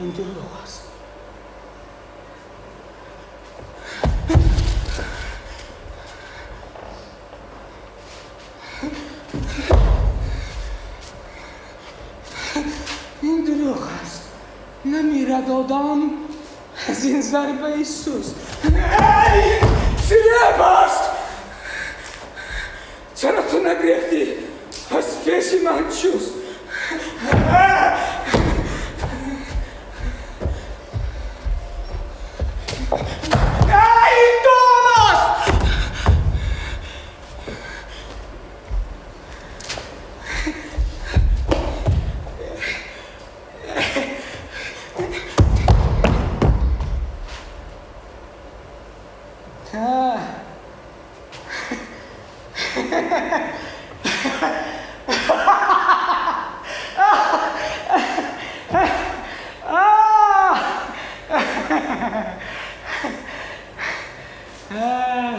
Ин дурӯғ аст. Ин дурӯғ аст. Намирад одам аз ин зарбаи суст. Эй, фиреб аст. Чаро ту нагирифтӣ аз пеши ман чуст? Эй, дом аст.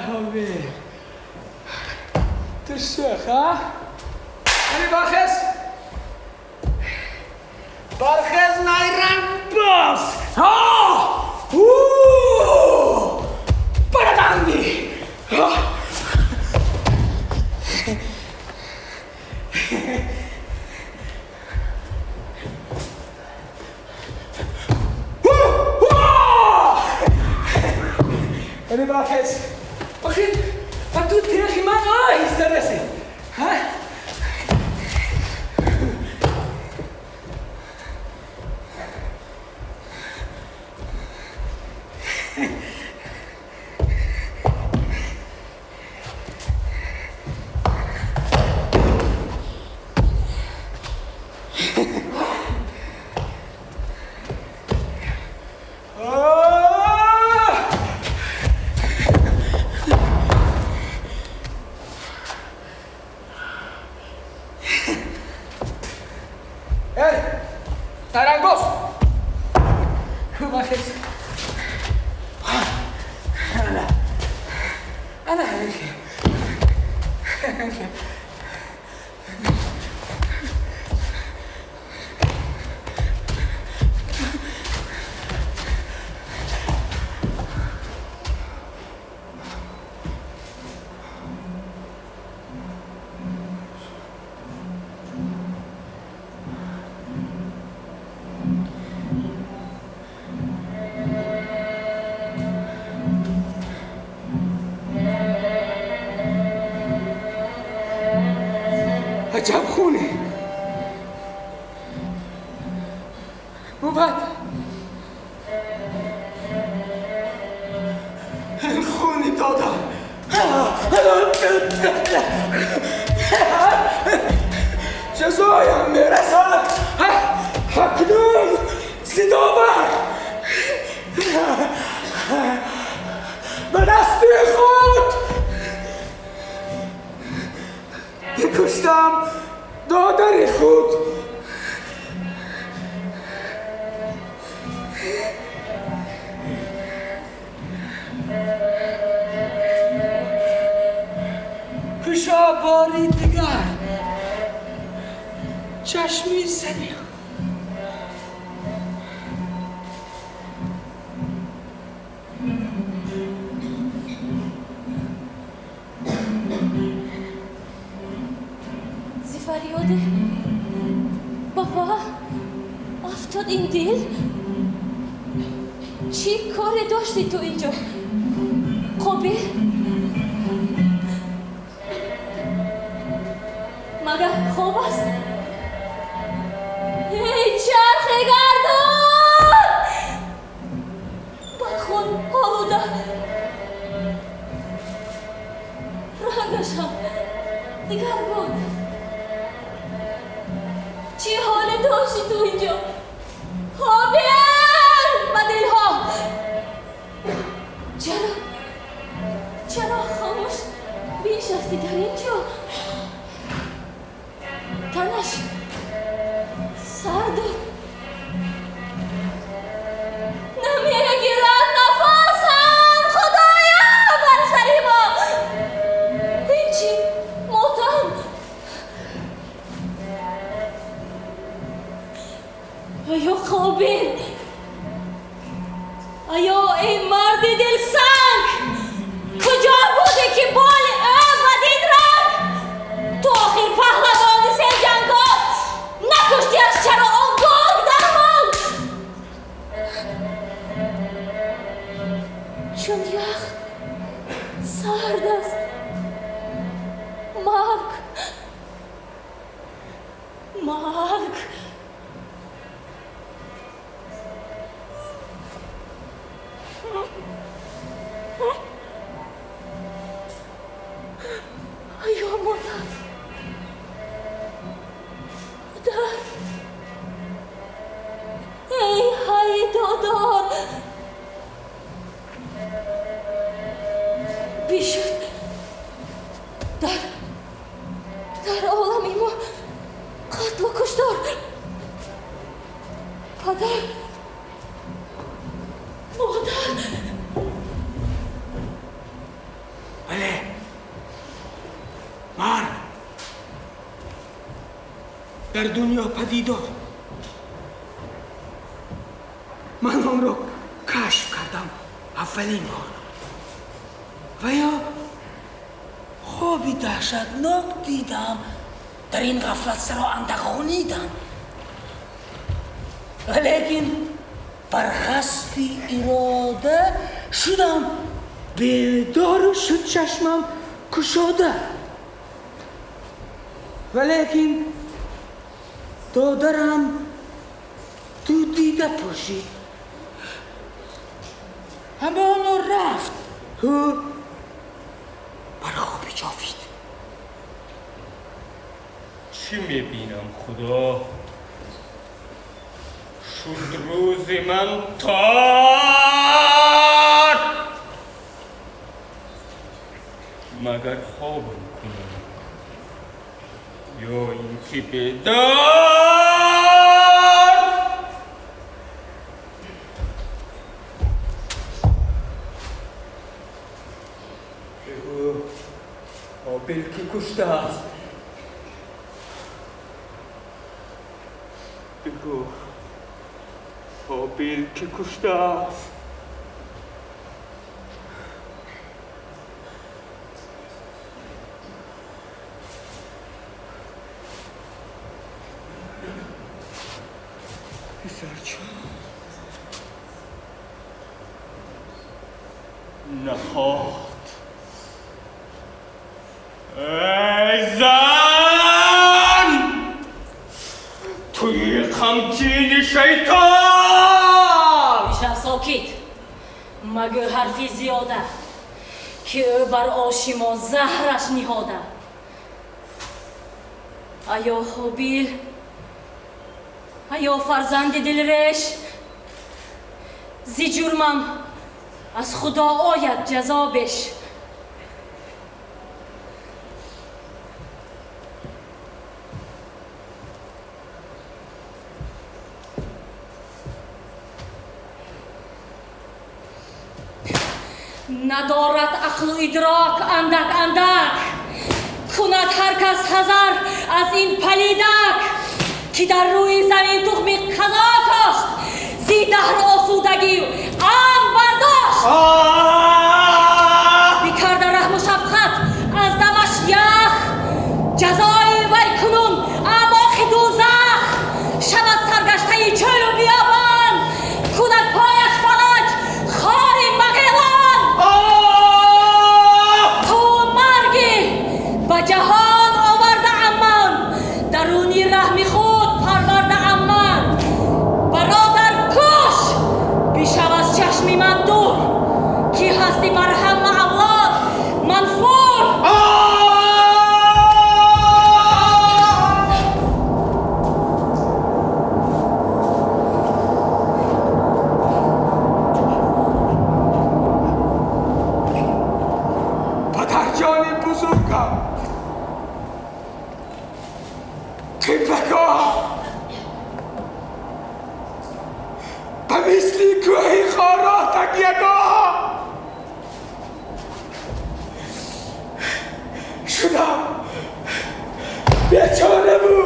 Хобил, ту шӯх, а? Ани бархез, бархез, найрангбоз! Бараданди! Ани бархез! Охир, ба ту теғи ман оҳиста расид. Эй, найрангбоз! Бархез! Ана, ана ҳамин. Аҷаб хуне буд, ин хуни додам. Ҷазоям мерасад акнун зидовар ба дасти худ бикуштам додари худ. Кушо бори дигар чашми сари худ. Зи фарёди баба афтод ин дил. Чӣ коре дошти ту инҷо, Қобил? Магар хоб аст? Эй, чархи гардон, ба хун олуда, рангаш ҳам дигаргун. Чӣ ҳоле дошти ту инҷо, Қобил? Ба дилҳо чаро, чаро хомӯш биншастӣ дар инҷо? Танаш сарду намегирад нафасам. Худоя, бар сари мо ин чӣ мотам? Оё Қобил Оё эй марди дилсанг, куҷо будӣ, ки боли ӯ бадин ранг? Ту охир паҳлавони серҷангон, накуштиаш чаро он гург дар ҳол? Чун ях сард аст марг, марг. Оё модар, модар, эй ҳай додор, бишуд дар олами мо қатлу куштор. Падар, модар. Бале, марг дар дунё падидор. Ман онро кашф кардам аввалин бор ва ё хоби даҳшатнок дидам. Дар ин ғафлат саро андак хунидам, валекин бар ҳасби ирода шудам бедору шуд чашмам кушода. Валекин додарам ду дида пӯшид, ҳамоно рафт ӯ бар хоби ҷовид. Чӣ мебинам, Худо? Шуд рӯзи ман тор, магар хобам кунам ё ин ки бедор? Бигӯ, Ҳобил кӣ куштааст? Бигӯ, Ҳобил кӣ куштааст? Писарчон. Наход, эй зан, туи қамчини шайтон! Бишав сокит, магӯ ҳарфи зиёда, ки ӯ бар оши мо заҳраш ниҳода. Аё Ҳобил, аё фарзанди дилреш, зи ҷурмам аз Худо ояд ҷазо беш. Надорад ақлу идрок андак андак, кунад ҳар кас ҳазар аз ин палидак, ки дар рӯи замин тухми қазо кошт, зи даҳр осудагию амн бардошт. Бикарда раҳму шафқат аз дамаш ях, ҷазои вай кунун аъмоқи дӯзах. Шавад саргаштаи чӯлу биёбон, кунад пояш фалаҷ хори мағелон. Ту маргӣ ба ҷаҳон овардаам ман, даруни раҳми худ парвардаам ман. Бародар куш, бишав аз чашми ман дур, ки ҳасти бар ҳама авлод манфур. Падарҷони бузургам, қиблагоҳам, ба мисли кӯҳи хоро такягоҳам шудам бечораву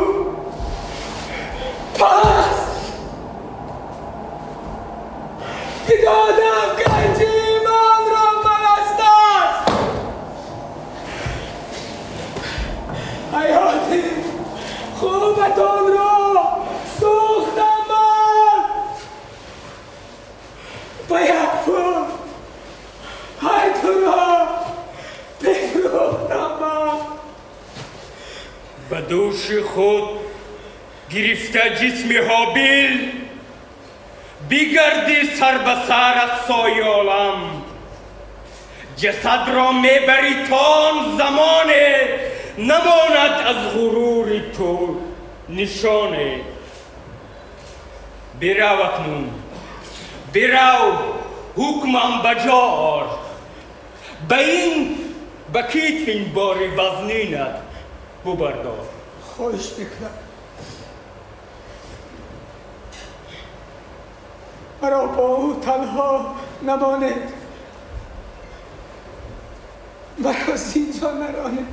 пас бидодам. Ҳаёти хубатонро сӯхтам ман. Ба як пул ҳар туро бифрӯхтам ман. Ба дӯши худ гирифта ҷисми Ҳобил, бигарди сар ба сар ақсои олам. Ҷасадро мебарӣ тон замоне, намонад аз ғурури ту нишоне. Бирав акнун, бирав, ҳукмам ба ҷо ор. Ба ин ба китф ин бори вазнинат бубардор. Хоҳиш мекунам, маро бо ӯ танҳо намонед, маро зинҷо наронед.